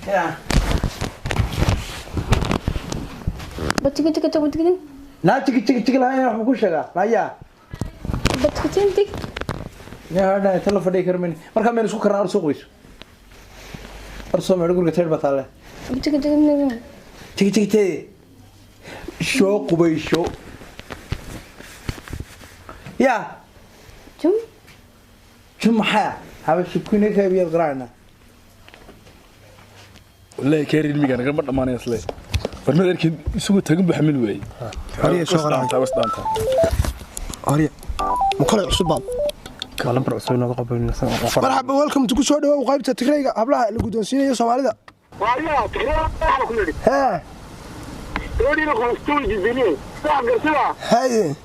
Ya. Batikitikita batikitin. Naa jigi jigi jigi lahayn waxba ku sheegaa naya. Batikitintik. Ya hadha tala fadhiyi karmayni markaa meel isku karnaa, or soo qubayso, or soo meedho, guriga taydh baa taalle. Batikitikita. Jigi jigi tee soo qubayso ya. Jum. Jum maxaa habashukune kaybiyaad qaraacna. Wallahi keer ilmiga nagama dhamaanaya isle war mad arkin isagoo tagan buu xamil waayey. Horiya soo qaraac. Was dhaanta. Horiya ma kolay cusub baad? Waa lambar cusub inooga qabanaysa. Marxaba, welcome to, ku soo dhawow qaybta Tigrayga hablaha la guddoonsiinayo Soomaalida. Hee haye.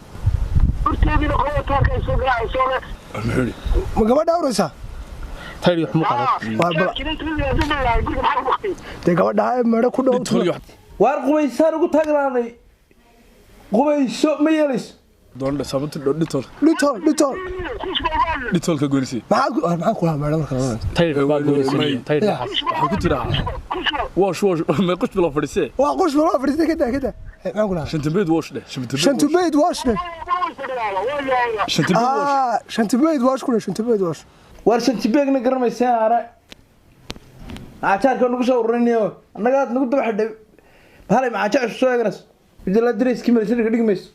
Muxuu yidhi? Ma gabadha awraysaa? Tayr wax mu qabo. Waa bal dee gabadha haye meedho ku dhow. Dhitol iyo wax. Waar qubaysaan ugu taagnaanay, qubayso ma yeelayso. Doon sababta dhitol. Dhitol dhitol. Dhitolka goynisi. Maxaa ku maxaa ku meedho marka labada? Tayr baa goynaysa, tayr waxaas. Waxaa ku jira wash wash ma qush bilo fadhiisee. Waa qush loo fadhiistay, kada kada maxaa ku lahaa? Shantambeed wash dheh, shantambeed. Shantubeyd wash dheh. Shantambeed wash. Ah, shantubeyd wash ku dheh, shantubeyd wash. Waar shantibeegna garamayseen are macajaarka nagu soo ururinayo annagaad nagu daba xidhay bahalay macaja cusub soo eeganayso midala dareyskii milatariga dhigi mayso.